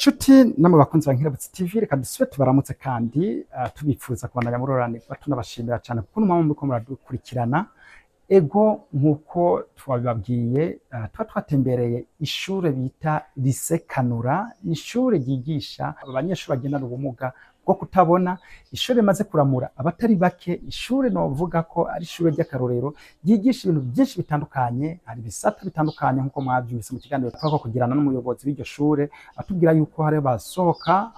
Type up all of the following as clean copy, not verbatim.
Nshuti namwe bakunzi ba Nkerebutsi TV, reka dusubire tubaramutse kandi tubifuza kubandanya muroranirwa, tunabashimira cyane kuko mwaba muriko muradukurikirana. Ego, nk'uko twabibabwiye, tuba twatembereye ishure bita Lycée Kanura. Ni ishure ryigisha abanyeshuri bagendana ubumuga bwo kutabona, ishure rimaze kuramura abatari bake, ishure novuga ko ari ishure ry'akarorero ryigisha ibintu byinshi bitandukanye. Hari ibisata bitandukanye, nk'uko mwavyumvise mu kiganiro twako kugirana n'umuyobozi w'iryo shure, atubwira yuko hari basohoka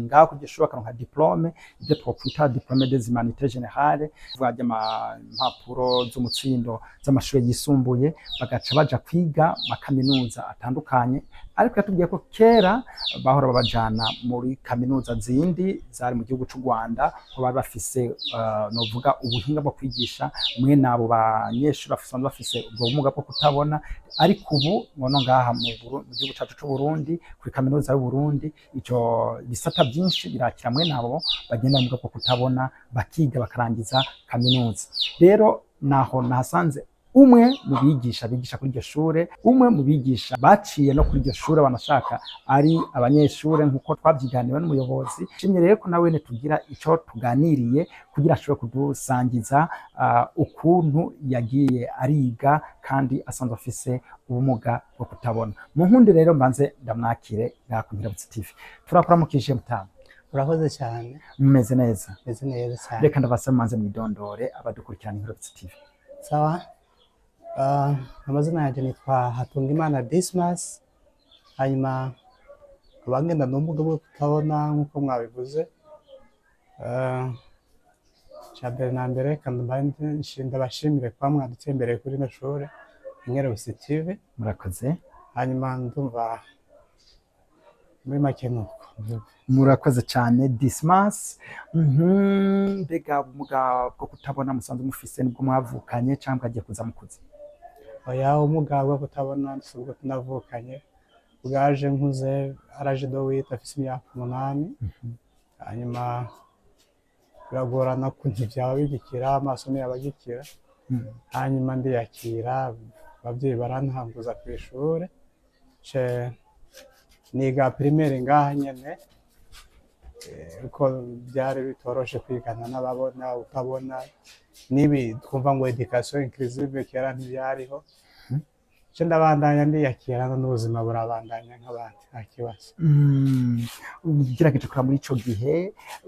ngaho ku iryo shure bakaronka diplôme, ibyo twokwita diplôme des humanités générales, vuga ry'ampapuro z'umutsindo z'amashure yisumbuye, bagaca baja kwiga makaminuza atandukanye. Ariko yatubwiye ko kera bahora babajana muri kaminuza zindi zari mu gihugu c'u Rwanda, ko bari bafise novuga ubuhinga bwo kwigisha mwene abo banyeshuri basanzwe bafise ubwo bumuga bwo kutabona. Ariko ubu ngono ngaha mu gihugu cacu c'u Burundi, kuri kaminuza y'u Burundi, ico bisata byinshi birakira mwene abo bagenda mu bwo kutabona, bakiga bakarangiza kaminuza. Rero naho nahasanze umwe mu bigisha bigisha kuri iryo shure, umwe mu bigisha baciye no kuri iryo shure, banashaka ari abanyeshure, nk'uko twavyiganiwe n'umuyobozi. Nshimye rero ko nawe tugira ico tuganiriye kugira ashobore kudusangiza ukuntu yagiye ariga kandi asanzwe afise ubumuga bwo kutabona. Mu nkundi rero mbanze ndamwakire ngaha ku Nkerebutsi TV. Turakuramukije, mutama. Urakoze cyane. Mumeze neza? Meze neza cyane. Reka ndabasaba manze mwidondore abadukurikirana Nkerebutsi TV. Sawa. Amazina yanjye nitwa Hatungimana Dismas, hanyuma abagenda n'ubumuga bwo kutabona nk'uko mwabivuze. Icya mbere na mbere, kandi mbanze ndabashimire kuba mwadutembereye kuri rino shure Inkerebutsi TV. Murakoze. Hanyuma ndumva muri make nuko. Murakoze cyane, Dismas. Mbega ubumuga bwo kutabona musanzwe mufise nibwo mwavukanye cyangwa agiye kuza mukuze? Oya, ubumuga bwo kutabona si ubwo tunavukanye, bwaje nkuze, à l'âge de 8, afise imyaka 8. Hanyuma biragorana ko ntibyaba bigikira, amaso ntiyaba agikira. Hanyuma ndiyakira, ababyeyi barantanguza ku ishure, ce niga primaire ngaha nyene. Uko byari bitoroshe kwigana n'ababona, utabona nibi twumva ngo éducation inclusive kera ntibyariho. Ce ndabandanya ndiyakira, n'ubuzima burabandanya nk'abandi, nta kibazo. Ugerageje kuraba muri ico gihe,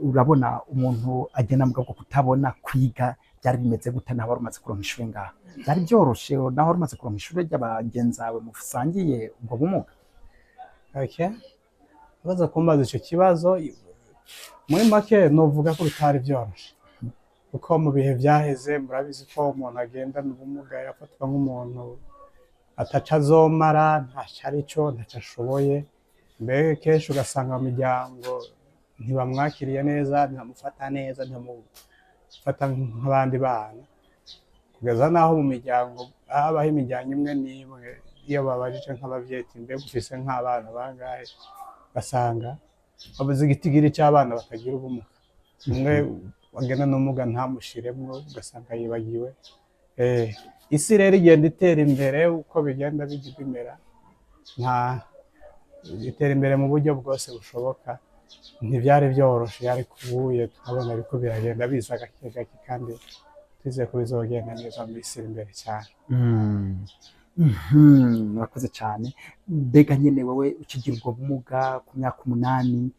urabona umuntu agenda mu bwo kutabona kwiga byari bimeze gute? Naho wari umaze kuronka ishure ngaha, byari byoroshe? Naho wari umaze kuronka ishure ry'abagenzawe musangiye ubwo bumuga? Okay. Baza kumbaza ico kibazo, muri make novuga ko bitari byoroshe, kuko mu bihe vyaheze murabizi ko umuntu agendana ubumuga yafatwa nk'umuntu ataca azomara, ntaco arico, ntaco ashoboye. Mbere kenshi ugasanga mu miryango ntibamwakiriye neza, ntibamufata neza, ntibamufata nk'abandi bana, kugeza n'aho mu miryango habaho imiryango imwe n'imwe, iyo babajije nk'abavyeyi ati: "Mbega ufise nk'abana bangahe?" Ugasanga babuze igitigiri c'abana batagira ubumuga, umwe agenda n'ubumuga ntamushiremwo, ugasanga yibagiwe. Isi rero igenda itera imbere, uko bigenda bijya bimera, nta itera imbere mu buryo bwose bushoboka. Ntibyari byoroshe, ariko ubuye turabona biriko biragenda biza gake gake, kandi twizeye ko bizogenda neza mu minsi iri imbere cyane. Murakoze cyane. Mbega nyene wewe ukigira ubwo bumuga ku myaka 8,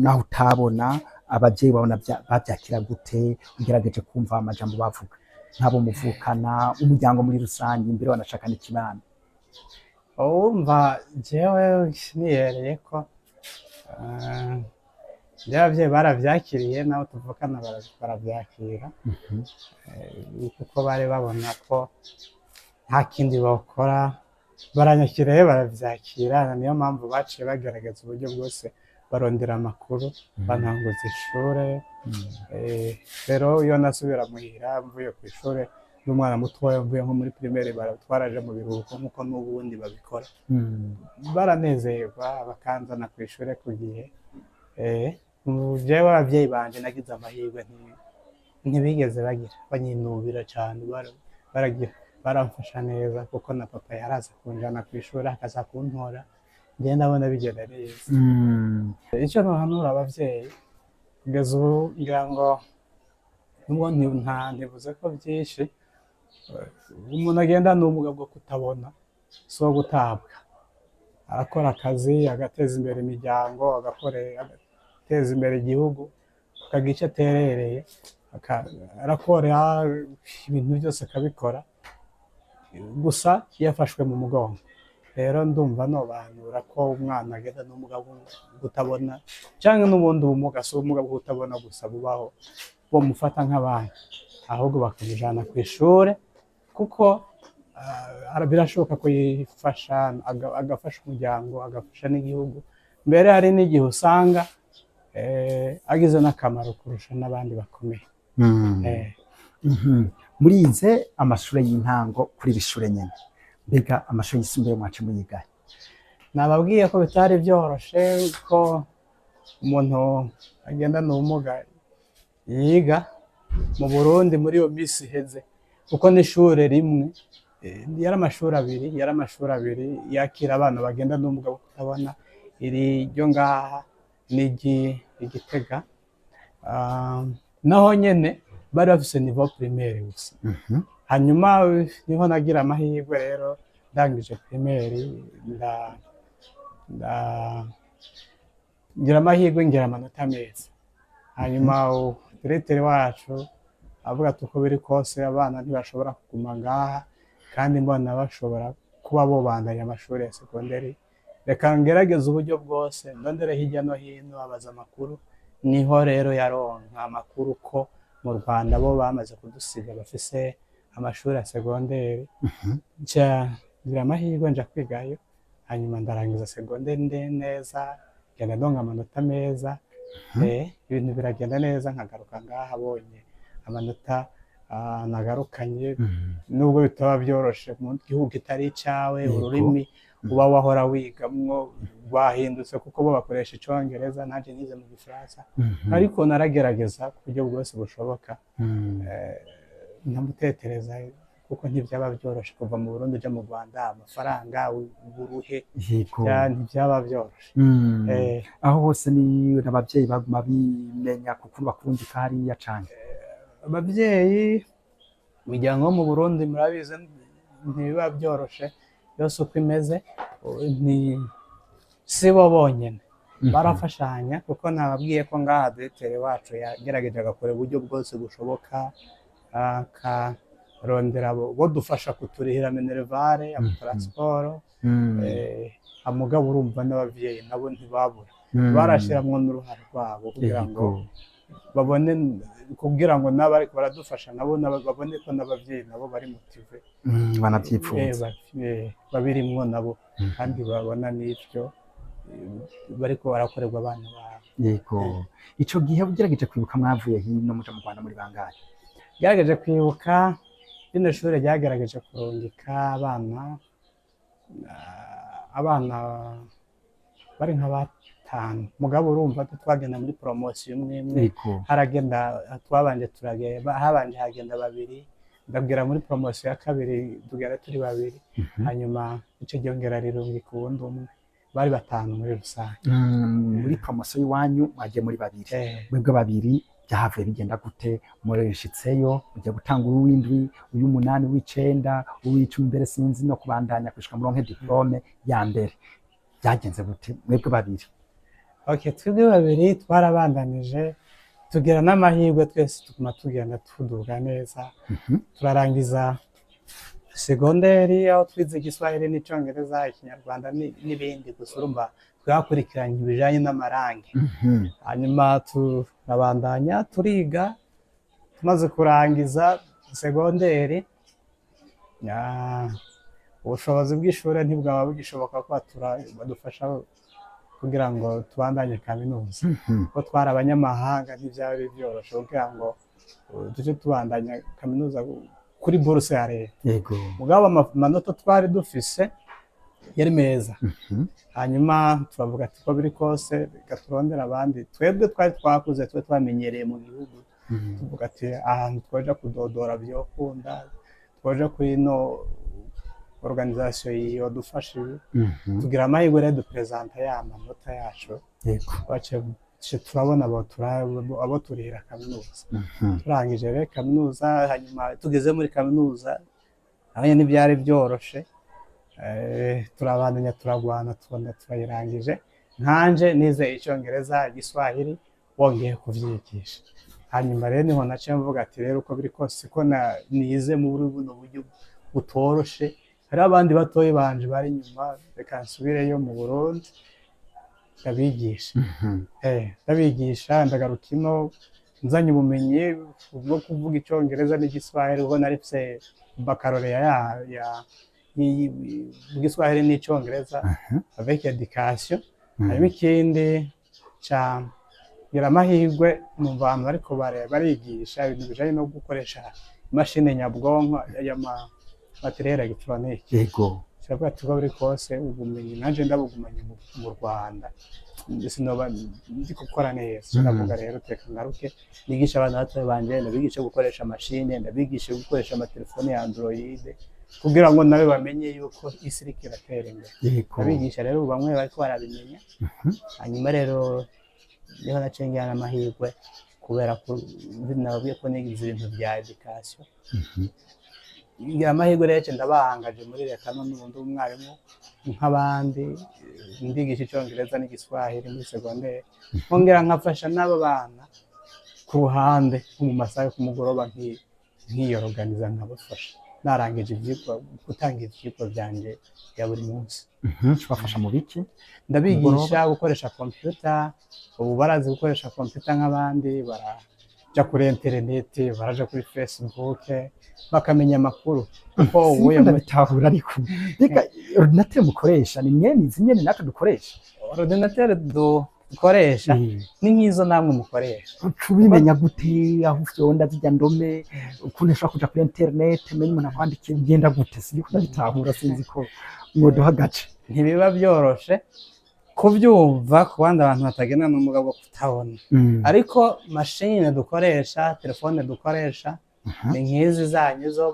naho utabona, abavyeyi babona bavyakira gute? Ugerageje kumva amajambo bavuga nk'abo muvukana, umuryango muri rusange, imbere wanashaka n'ikibano? Urumva jewe nihereye ko njyewe abavyeyi baravyakiriye, nabo tuvukana baravyakira, kuko bari babona ko nta kindi bokora. Baranyakira, baravyakira. Niyo mpamvu baciye bagerageza uburyo bwose, barondera amakuru, bantanguza ishure. Rero iyo nasubira muhira mvuye ku ishure n'umwana mutoya, mvuye nko muri primaire, twaraje mu biruhuko nk'uko n'ubundi babikora, baranezerwa, bakanzana ku ishure ku gihe. Jewe abavyeyi banje nagize amahirwe, ntibigeze bagira banyinubira cyane, baragira baramfasha neza, kuko na papa yaraza kunjana ku ishuri, akaza kuntora. Njye ndabona bigenda neza. Icyo nohanura abavyeyi kugeza ubu, ngira ngo nubwo ntivuze ko byinshi, umuntu agenda n'ubumuga bwo kutabona si uwo gutabwa. Arakora akazi, agateza imbere imiryango, agateza imbere igihugu, akagira icyo aterereye, arakora ibintu byose akabikora, gusa yafashwe mu mugongo. Rero ndumva nobahanura ko umwana agenda n'ubumuga bwo kutabona cyangwa n'ubundi bumuga, si ubumuga bwo kutabona gusa bubaho, bamufata nk'abandi, ahubwo bakamujyana ku ishuri, kuko birashoboka ko yifasha, agafasha umuryango, agafasha n'igihugu. Mbere hari n'igihe usanga agize n'akamaro kurusha n'abandi bakomeye. Murize amashure y'intango kuri iri shure nyene, mbega amashure yisumbuye mwace muyigahe? Nababwiye ko bitari byoroshe ko umuntu agendana ubumuga yiga mu Burundi muri iyo minsi iheze, kuko n'ishure rimwe, yari amashuri abiri yakira abana bagendana ubumuga bwo kutabona, iri ryo ngaha n'iryi Gitega. Naho nyene bari bafise niveau primaire gusa. Hanyuma niho nagira amahirwe rero, ndangije primaire nda ngira amahirwe, ngira amanota meza. Hanyuma diregiteri wacu avuga ati uko biri kose abana ntibashobora kuguma ngaha, kandi mbona bashobora kuba bobandanya amashuri ya segonderi, reka ngerageze uburyo bwose ndondere hirya no hino, abaza amakuru. Niho rero yaronka amakuru ko mu Rwanda bo bamaze kudusiga, bafise amashuri ya segonderi. Nca ngira amahirwe nja kwigayo, hanyuma ndarangiza segonderi neza, ngenda ndonka amanota meza, ibintu biragenda neza. Nkagaruka ngaha abonye amanota nagarukanye, nubwo bitaba byoroshe mu gihugu kitari icawe, ururimi uba wahora wigamwo rwahindutse, kuko bo bakoresha Icongereza, nanje nize mu Gifaransa, ariko naragerageza ku buryo bwose bushoboka. Nkamutetereza, kuko ntibyaba byoroshe kuva mu Burundi uja mu Rwanda, amafaranga, uburuhe, ntibyaba byoroshe. Aho hose ni n'abavyeyi baguma bimenya kuko bakundika hariya cane? Abavyeyi, imiryango yo mu Burundi murabizi, ntibiba byoroshe yose uko imeze. Ni si bo bonyene, barafashanya, kuko nababwiye ko ngaha diregiteri wacu yagerageje agakora uburyo bwose bushoboka, akarondera bo dufasha kuturihira minerval, amatransport. Amugabo urumva n'abavyeyi nabo ntibabura, barashiramwo n'uruhare rwabo kugira ngo babone, kugira ngo nabo ariko baradufasha nabo babone ko n'abavyeyi nabo bari motivés. Banavyipfuza. Babirimwo nabo, kandi babona n'ivyo bariko barakorerwa abana babo. Yego. Ico gihe ugerageje kwibuka, mwavuye hino muja mu Rwanda muri bangahe? Gerageje kwibuka, rino shure ryagerageje kurungika abana bari nka batanu, mugabo urumva ko twagenda muri promotion imwe imwe. Haragenda, twabanje turagenda, habanje hagenda babiri, ndabwira muri promotion ya kabiri tugera turi babiri. Hanyuma ico ryongera rirungika uwundi umwe, bari batanu muri rusange. Muri promotion y'iwanyu mwagiye muri babiri? Eh. Mwebwe babiri byahavuye bigenda gute murishitseyo, mugiye gutanga uw'indwi, uw'umunani, uw'icenda, uw'icumi, mbere sinzi no kubandanya gushika muronke diplôme ya mbere, byagenze gute mwebwe babiri? Okay, twebwe babiri twarabandanije, tugira n'amahirwe twese tuguma tugenda tuduga neza. Turarangiza segonderi, aho twize Igiswahili n'Icongereza, Ikinyarwanda n'ibindi, gusa urumva twakurikiranye ibijanye n'amalangues. Hanyuma turabandanya turiga, tumaze kurangiza segonderi, ubushobozi bw'ishure ntibwaba bugishoboka ko badufasha kugira ngo tubandanye kaminuza, kuko twari abanyamahanga, ntivyari byoroshe kugira ngo tuje tubandanya kaminuza kuri buruse ya leta. Mugabo amanota twari dufise yari meza. Hanyuma turavuga ati ko biri kose reka turondere abandi, twebwe twari twakuze, twe twamenyereye mu gihugu. Tuvuga ati ahantu twaja kudodora vyokunda, twaja kuri no Organisation yodufasha ibi. Tugira amahirwe rero, dupresenta ya manota yacu, bace turabona abo turihira kaminuza. Turangije rero kaminuza, hanyuma tugeze muri kaminuza naho nyene ntibyari byoroshe. Turabandanya, turagwana, tubona turayirangije. Nkanje nize Icyongereza, Igiswahili, wongeye kuvyigisha. Hanyuma rero niho naciye mvuga ati rero uko biri kose, ko nize muri buno buryo butoroshe, hariho abandi batoyi banje bari inyuma, reka nsubireyo mu Burundi ndabigisha. Ndabigisha, ndagaruka ino nzanye ubumenyi bwo kuvuga Icyongereza n'Igiswahili, kuko nari mfise baccalauréat ya Igiswahili n'Icyongereza avec éducation. Hanyuma ikindi ca ngira amahirwe numva abantu bariko barigisha ibintu bijanye no gukoresha imashini nyabwonko ya matériel électronique. Kiravuga ati uko biri kose ubumenyi nanje ndabugumanye mu Rwanda, sinoba ndi gukora neza. Ndavuga rero reka ngaruke nigisha abana bato banje, ndabigisha gukoresha mashine, ndabigisha gukoresha amatelefone ya Android, kugira ngo nabe bamenye yuko isi iriko iratera imbere. Ndabigisha rero, ubu bamwe bariko barabimenya. Hanyuma rero niho naciye ngira amahirwe, kubera ko nababwiye ko nigize ibintu bya éducation. Ngira amahirwe rero nce ndabahangaje muri leta, none ubu ndi umwarimu nk'abandi, ndigisha Icyongereza n'Igiswahili muri secondaire, nkongera nkafasha n'abo bana ku ruhande nko mu masaha yo ku mugoroba, nkiyoroganiza nkabafasha narangije ivyigwa, gutanga ivyigwa vyanje bya buri munsi. Tubafasha mu biki? Ndabigisha gukoresha computer. Ubu barazi gukoresha computer nk'abandi, baraja kuri internet, baraja kuri Facebook, bakamenya amakuru kuko ubu Siniko ndabitahura, ariko reka, ordinateur mukoresha ni mwene izi nyene natwe dukoresha? Ordinateur dukoresha ni nk'izo namwe mukoresha. Tubimenya gute aho ufyonda zirya ndome, ukuntu ushobora kuja kuri internet, menye umuntu akwandikiye, bigenda gute? Siniko ndabitahura, sinzi ko mwoduha agace. Ntibiba byoroshe kubyumva ku bandi abantu batagendana n'ubumuga bwo kutabona, ariko mashine dukoresha, telefone dukoresha ni nk'izi zanyu zo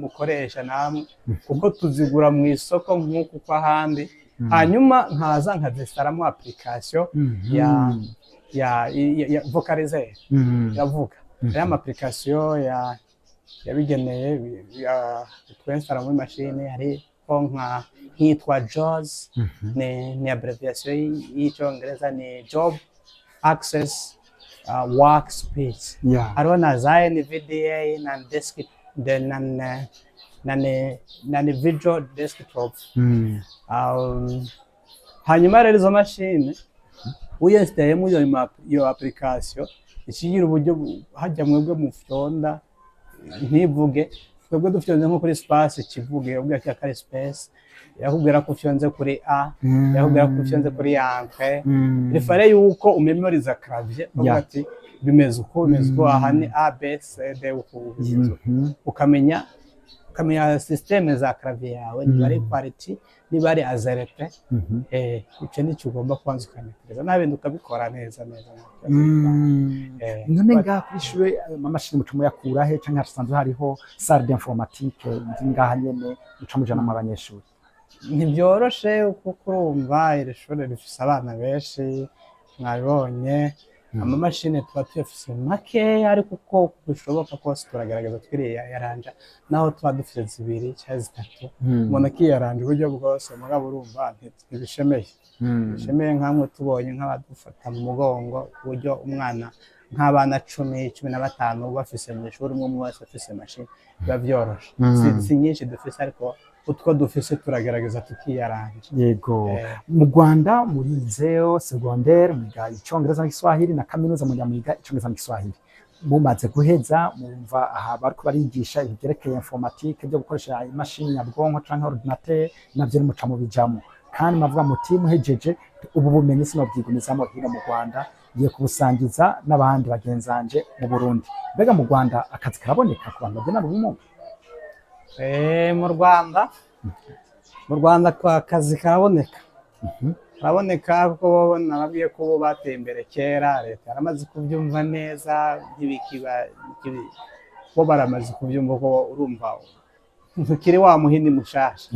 mukoresha namwe, kuko tuzigura mu isoko nk'uku kw'ahandi, hanyuma nkaza nkazinstalamo application ya vocalizer, iravuga. Hariho ama application ya yabigeneye twinstalla muri mashine, hariho nk'iyitwa JAWS, ni abbreviation y'Icyongereza, ni Job Access Work Speech. Hariho na za NVDA na desk de, na na visual desktop. Hanyuma rero izo mashine wiyinstallayemo iyo application, ikigira uburyo hajya mwebwe mufyonda ntivuge, twebwe dufyonze nko kuri space kivuge, ubwira ko ari space, yakubwira ko ufyonze kuri A, yakubwira ko ufyonze kuri entrée. Il fallait yuko umemoriza clavier, uvuga ati bimeze uko, bimeze uko, aha ni A B C D, uko bimeze uko. Ukamenya système za clavier yawe, niba ari QWERTY, niba ari AZERTY. Icyo nicyo ugomba kubanza ukametereza, nta bindi, ukabikora neza neza. None ngaha kuri ishure amamashini muca muyakura he, canke hasanzwe hariho salle d'informatique nzi ngaha nyene muca mujanamwo abanyeshuri? Ntibyoroshe, kuko urumva iri shuri rifise abana benshi, mwabibonye. Amamashini tuba tuyafise makeya, ariko uko bishoboka kose turagerageza twiriyaranja, naho tuba dufise zibiri cyangwa zitatu, umuntu akiyaranja uburyo bwose. Mugabo urumva ntibishemeye, bishemeye nkamwe tubonye nk'abadufata mu mugongo, ku buryo umwana nk'abana 10, 15 bafise mu ishuri, umwe umwe wese afise mashini, biba byoroshe. Si nyinshi dufise, ariko utwo dufise turagerageza tukiyaranja. Mu Rwanda murizeyo secondaire, mwiga Icongereza n'Igiswahili, na kaminuza mujya mwiga Icongereza n'Igiswahili. Mumaze guheza, mumva aha bariko barigisha ibintu vyerekeye informatique, byo gukoresha imashini nyabwonko canke ordinateur, navyo muca mubijamwo, kandi mwavuga muti muhejeje ubu bumenyi sinobwigumizamo hino mu Rwanda, ngiye kubusangiza n'abandi bagenzanje mu Burundi. Mbega mu Rwanda akazi karaboneka ku bantu bagendana ubumuga? Mu Rwanda kwa kazi karaboneka. Karaboneka, kuko bo nababwiye ko bo bateye imbere kera, leta yaramaze kubyumva neza, ntibikiba bo baramaze kubyumva ko urumva Ntukiri wa muhini mushasha.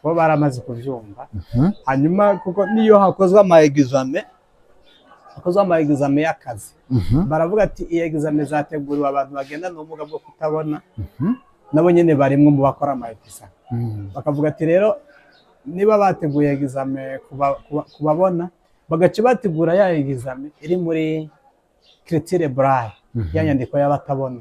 Bo baramaze kuvyumva. Hanyuma kuko niyo hakozwe ama examen, hakozwe ama examen y'akazi, baravuga ati iyi examen zateguriwe abantu bagendana ubumuga bwo kutabona, nabo nyene barimwo mu bakora ama examen. Bakavuga ati rero niba bateguye examen kubabona, bagaca bategura ya examen iri muri écriture braille, ya nyandiko y'abatabona,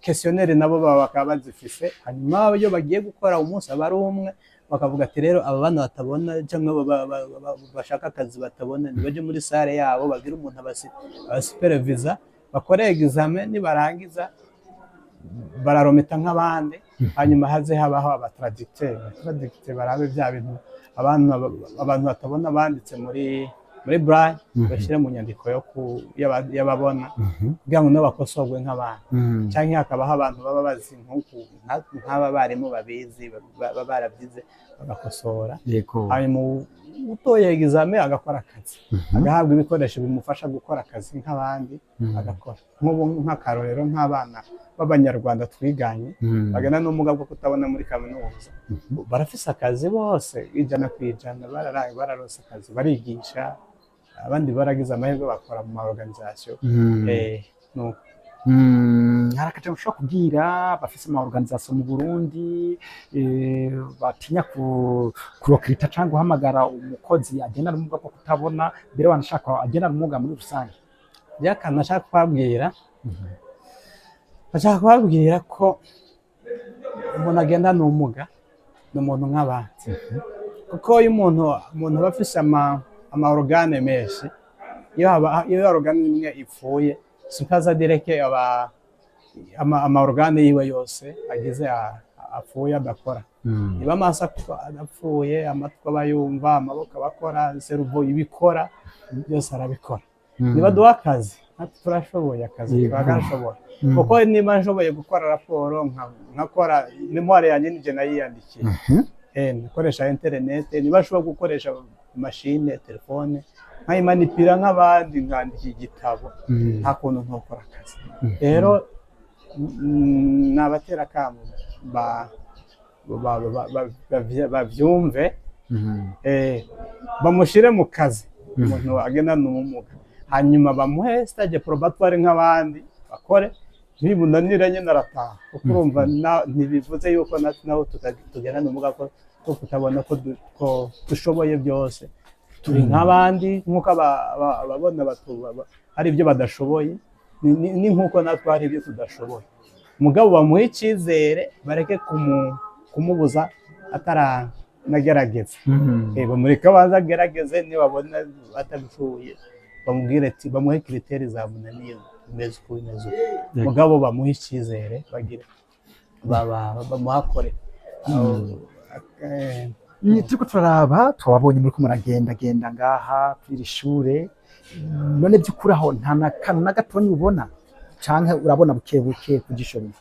questionnaire nabo baba bakaba bazifise. Hanyuma iyo bagiye gukora, umunsi aba ari umwe, bakavuga ati rero aba bana batabona cyangwa bashaka akazi batabona, nibaje muri salle yabo, bagire umuntu abasupervisa, bakore examen, nibarangiza bararometa nk'abandi. Hanyuma haze habaho abatraducteur, abatraducteur barabe bya bintu abantu batabona banditse muri braille, bashyire mu nyandiko yo y'ababona, kugira ngo nabo bakosorwe nk'abandi. Cyangwa hakabaho abantu baba bazi nk'aba barimu babizi, baba barabyize, bagakosora. Hanyuma utoye examen agakora akazi, agahabwa ibikoresho bimufasha gukora akazi nk'abandi, agakora. Nk'ubu nk'akarorero, nk'abana b'Abanyarwanda twiganye bagana n'ubumuga bwo kutabona muri kaminuza, barafise akazi bose 100%, bararonse akazi, barigisha, abandi baragize amahirwe bakora mu ma organisation. Nuko. Hari akajambo ushobora kubwira bafise ama organisation mu Burundi, batinya kurecruta cyangwa guhamagara umukozi agendana ubumuga bwo kutabona, mbere wanashaka agendana ubumuga muri rusange? By'akantu nashaka kubabwira ko umuntu agendana ubumuga ni umuntu nk'abandi, kuko iyo umuntu aba afise ama organes menshi, iyo organe imwe ipfuye, sikaza direke aba ama organes yiwe yose agize apfuye adakora. Niba amaso apfuye, amatwi aba yumva, amaboko aba akora, cerveau ibikora, byose arabikora. Niba duha akazi, natwe turashoboye akazi. Turagashoboye, kuko niba nshoboye gukora raporo, nkakora mémoire yanjye, nije nayiyandikiye, nkoresha internet, niba nshobora gukoresha machine, telefone, nkayimanipira nk'abandi, nkandika igitabo, nta kuntu ntokora akazi. Rero nabatera akamo bavyumve, bamushire mu kazi umuntu agendana ubumuga, hanyuma bamuhe stage probatoire nk'abandi, bakore, nibunanira nyine arataha, kuko urumva ntibivuze yuko natwe nabo tugendana ubumuga ko kutabona ko dushoboye byose. Turi nk'abandi, nk'uko ababona hari ibyo badashoboye, ni nk'uko natwe hari ibyo tudashoboye. Mugabo bamuhe icyizere, bareke kumubuza ataranagerageza. Bamureke abanze agerageze, nibabona atabishoboye bamubwire ati, bamuhe critères zamunaniye, bimeze uko, bimeze uko. Mugabo bamuhe icyizere, bagire bamuhakore. Turiko turaraba, twabonye muriko muragendagenda ngaha kuri iri shure. None by'ukuri aho nta na kantu na gatonya ubona, canke urabona buke buke ku jisho rimwe?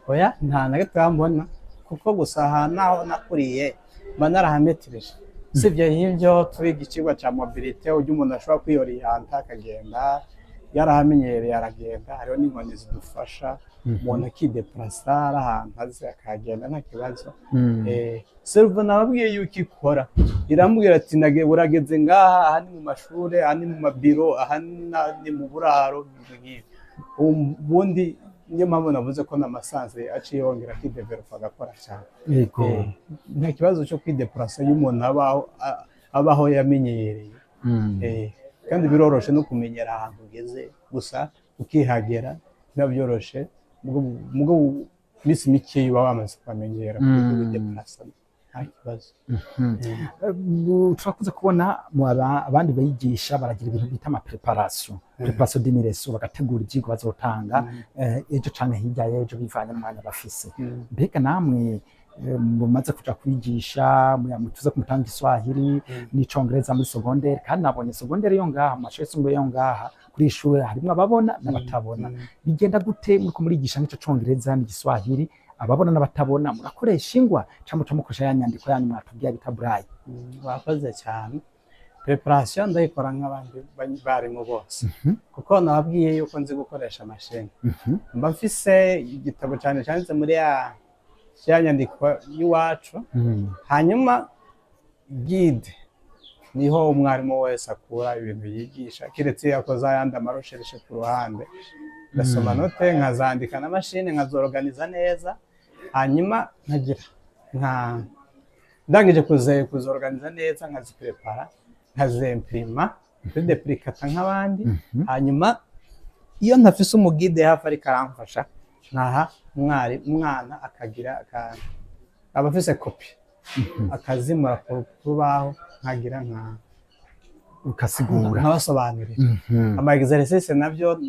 Oya, nta na gato mbona, kuko gusa aha naho nakuriye mba narahametereje. Usibye y'ibyo, turiga ikigwa cya mobilité, uburyo umuntu ashobora kwiyoriyanta akagenda, yarahamenyereye aragenda. Hariho n'inkoni zidufasha, umuntu akideplasa, ari ahantu azi akahagenda nta kibazo. Cerveau nababwiye yuko ikora, irambwira ati urageze ngaha, aha ni mu mashure, aha ni mu mabiro, aha ni mu buraro, ibintu nk'ibyo. Ubundi niyo mpamvu navuze ko n'ama sens aciye yongera akidevelopa, agakora cyane. Nta kibazo cyo kwideplasa iyo umuntu abaho yamenyereye. Kandi biroroshe no kumenyera ahantu ugeze, gusa ukihagera biba byoroshe. Mugo minsi mike uba wamaze kuhamenyera, wideplasa nta kibazo. Turakunze kubona mu abandi bigisha baragira ibintu bita ama préparation, préparation d'une leçon, bagategura ivyigwa bazotanga ejo canke hirya y'ejo, bivanye n'umwanya bafise. Mbega namwe, mumaze kuja kwigisha, mutuze kumutanga Igiswahili n'icongereza muri secondaire, kandi nabonye secondaire yo ngaha, mu mashuri yisumbuye yo ngaha kuri iri shure, harimwo ababona n'abatabona, bigenda gute muriko murigisha nk'ico congereza n'igiswahili, ababona n'abatabona? Murakoresha ingwa canke muca mukoresha ya nyandiko yanyu mwatubwiye bita braille? Wakoze cyane. Préparation ndayikora nk'abandi barimu bose, kuko nababwiye yuko nzi gukoresha mashini. Mba mfise igitabo cyane cyanditse muri ya Ya nyandiko y'iwacu. Hanyuma guide niho umwarimu wese akura ibintu yigisha, kiretse iyo akoze ayandi ama recherches ku ruhande. Ndasoma notes, nkazandika na mashine, nkazoroganiza neza, hanyuma nkagira nka ndangije kuzoroganiza neza, nkaziprepara, nkazempirima kuri duplicata nk'abandi. Hanyuma iyo ntafise umu guide hafi ariko aramfasha, nkaha umwana akagira aba afise copie, akazimura ku rubaho, nkagira nka Ukasigura. Nkabasobanurira. Ama exercice nabyo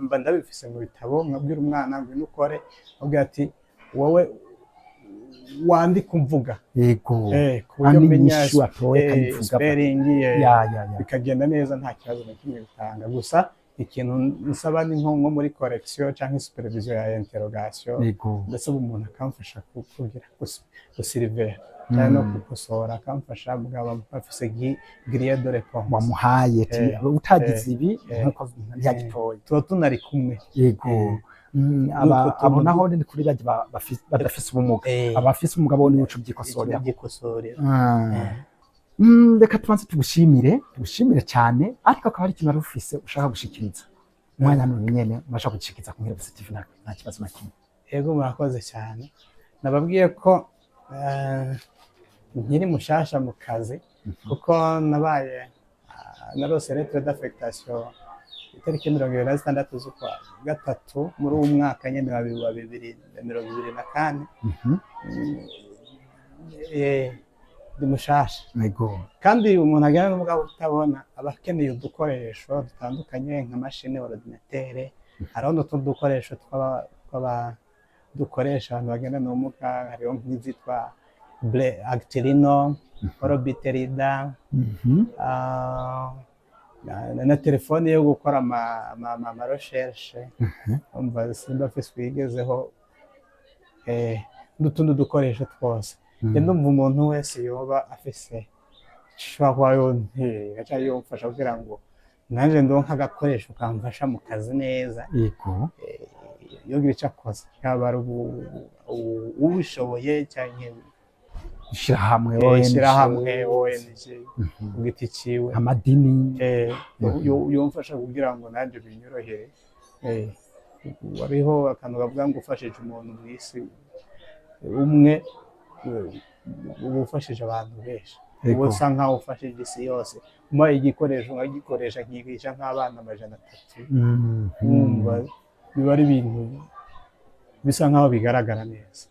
mba ndabifise mu bitabo, nkabwira umwana ngo ukore, nkabwira ati: "Wowe wandika umvuga." Ku buryo Kandi menya inyishu atoye akayivuga. Spelling, Ya. bikagenda neza, nta kibazo na kimwe bitanga. Gusa ikintu nsaba ni nko muri correction cyangwa supervision ya interrogation, ndetse ubu umuntu akamfasha kugira gusiriveya cyangwa no gukosora, akamfasha, mugabo afise grille de réponse. Wamuhaye ati utagize ibi nkuko ntiyagitoye. Tuba tunari kumwe. Yego. N'utwo Abo tuntu naho ni kuri barya badafise ubumuga. Abafise ubumuga bo niwe uca ubyikosorera. Byikosorera. Reka tubanze tugushimire cyane, ariko akaba ari ikintu wari ufise ushaka gushikiriza, umwanya none nyene ubasha gushikiriza ku Nkerebutsi TV, nta kibazo na kimwe. Yego, murakoze cyane. Nababwiye ko nkiri mushasha mu kazi, kuko nabaye narose lettre d'affectation itariki 26 z'ukwa gatatu muri uwo mwaka nyene wa 2024. Ndi mushasha. Kandi umuntu agenda n'ubwo utabona aba akeneye udukoresho dutandukanye nka mashine ordinateur. Hariho n'utundi dukoresho tw'aba dukoresha abantu bagendana ubumuga, hariho nk'izitwa Actilino, Orbit Reader, na telefone yo gukora ama recherche. Umva, simba mfise uyigezeho, n'utundi dukoresho twose. Njye ndumva umuntu wese yoba afise ishobora kuba yontera cyangwa yomfasha kugira ngo nanjye ndonke agakoresho kamfasha mu kazi neza, yogira icyo akoze, yaba ari ubishoboye cyangwa Ishirahamwe, ONG. Ishyirahamwe, ONG, ku giti ciwe. Amadini. Yomfasha kugira ngo nanjye binyorohere. Hariho akantu kavuga ngo ufashije umuntu mu isi umwe, uba ufashije abantu benshi, uba usa nkaho ufashije isi yose. Umuhaye igikoresho nkagikoresha, nkigisha nk'abana 300, wumva biba ari ibintu bisa nkaho bigaragara neza.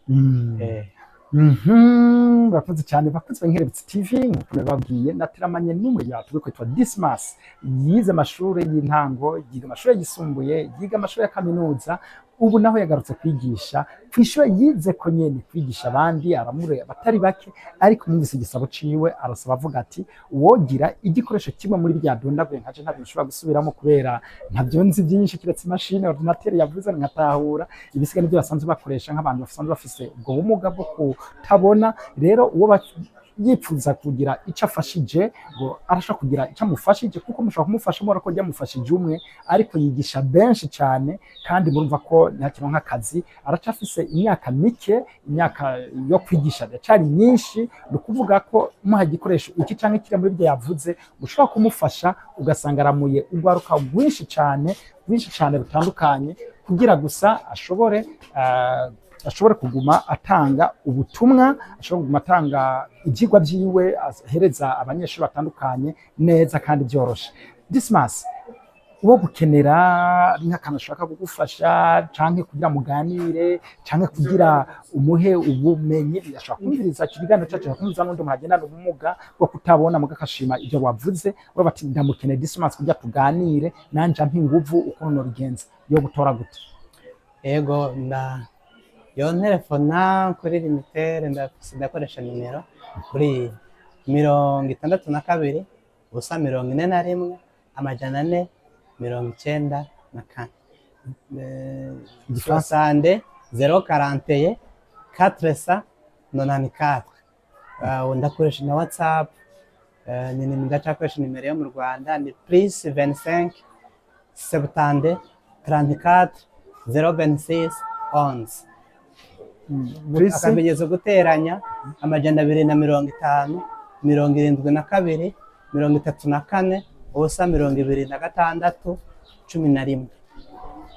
Bakoze cyane, bakoze Nkerebutsi TV. Nk'uko nababwiye, nateramanye n'umwe yatubwiye kwitwa Dismas, yize amashuri y'intango, yiga amashuri yisumbuye, yiga amashuri ya kaminuza, ubu naho yagarutse kwigisha ku ishuri yize ko nyene, kwigisha abandi, aramure abatari bake. Ariko mwumvise igisabo ciwe, arasaba avuga ati wogira igikoresho kimwe muri bya dondaguye nkaje ntabyo nshobora gusubiramo kubera ntabyo nzi byinshi, kiretse imashini ordinateur yavuze nkatahura, ibisiga nibyo basanzwe bakoresha nk'abantu basanzwe bafise ubwo bumuga bwo kutabona. Rero uwo yipfuza kugira icyo afashije, ngo arashobora kugira icyo amufashije, kuko mushobora kumufasha mubona ko ryamufashije umwe, ariko yigisha benshi cyane. Kandi murumva ko ntihakironka nk'akazi, aracafise imyaka mike, imyaka yo kwigisha iracari myinshi. Ni ukuvuga ko muha igikoresho iki canke kiriya muri byo yavuze, ushobora kumufasha, ugasanga aramuye urwaruka rwinshi cyane, rwinshi cyane rutandukanye, kugira gusa ashobore kuguma atanga ubutumwa, ashobore kuguma atanga ibyigwa byiwe, ahereza abanyeshuri batandukanye neza kandi byoroshe. Dismas, uwo gukenera nk'akantu ashaka kugufasha, canke kugira muganire, canke kugira umuhe ubumenyi, ashobora kumviriza iki kiganiro cyacu, ashobora kumviriza n'undi muntu agendana ubumuga bwo kutabona muga akashima ibyo wavuze, we bati: "Ndamukeneye Dismas kugira tuganire, nanje ampe inguvu ukuntu nobigenza." Yo gutora gute? Ego, nda yo ntelefona kuri Lumitel, ndakoresha nimero kuri 62 0 41 494. Igifaransa. 62 041 494. Ndakoresha na WhatsApp. Ni ndacakoresha nimero yo mu Rwanda, ni plus 25 70 34 026 11. Plus Akamenyetso guteranya 250 72 34 0 26 11.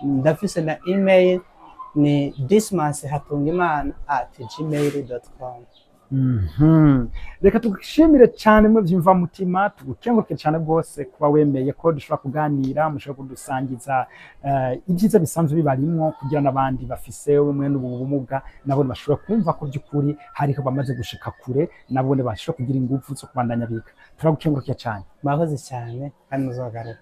Ndafise na email, ni dismashatungimana@gmail.com. Reka tugushimire cyane mwe byumva mutima, tugukenguruke cyane rwose kuba wemeye ko dushobora kuganira, mushobora kudusangiza ibyiza bisanzwe bibarimwo, kugira n'abandi bafise mwene ubu bumuga nabo bashobora kumva ko by'ukuri hariho bamaze gushika kure, nabo bashobora kugira ingufu zo kubandanya biga. Turagukengurukiye cyane. Murakoze cyane kandi muzogaruka.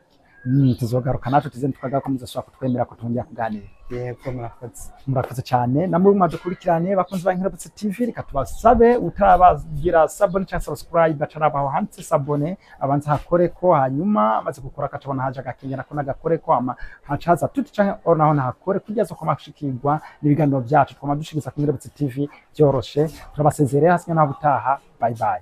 Tuzogaruka natwe, tuze twagaruka muzashobora kutwemera ko twongera kuganira. Yego, murakoze. Murakoze cyane namwe mwadukurikiranye, bakunzi ba Nkirabutse TV. Reka tubasabe, utarabagira s'abonner cyangwa subscribe, atarabaho handitse s'abonner, abanza hakoreko, hanyuma amaze gukora akacabona haje agakengera ko nagakoreko, ama hacaza tuti canke or naho nahakore kugira zo kwamashikirwa n'ibiganiro byacu twama dushikiriza ku Nkirabutse TV byoroshe. Turabasezereye, hasigaye naho butaha. Bye bye.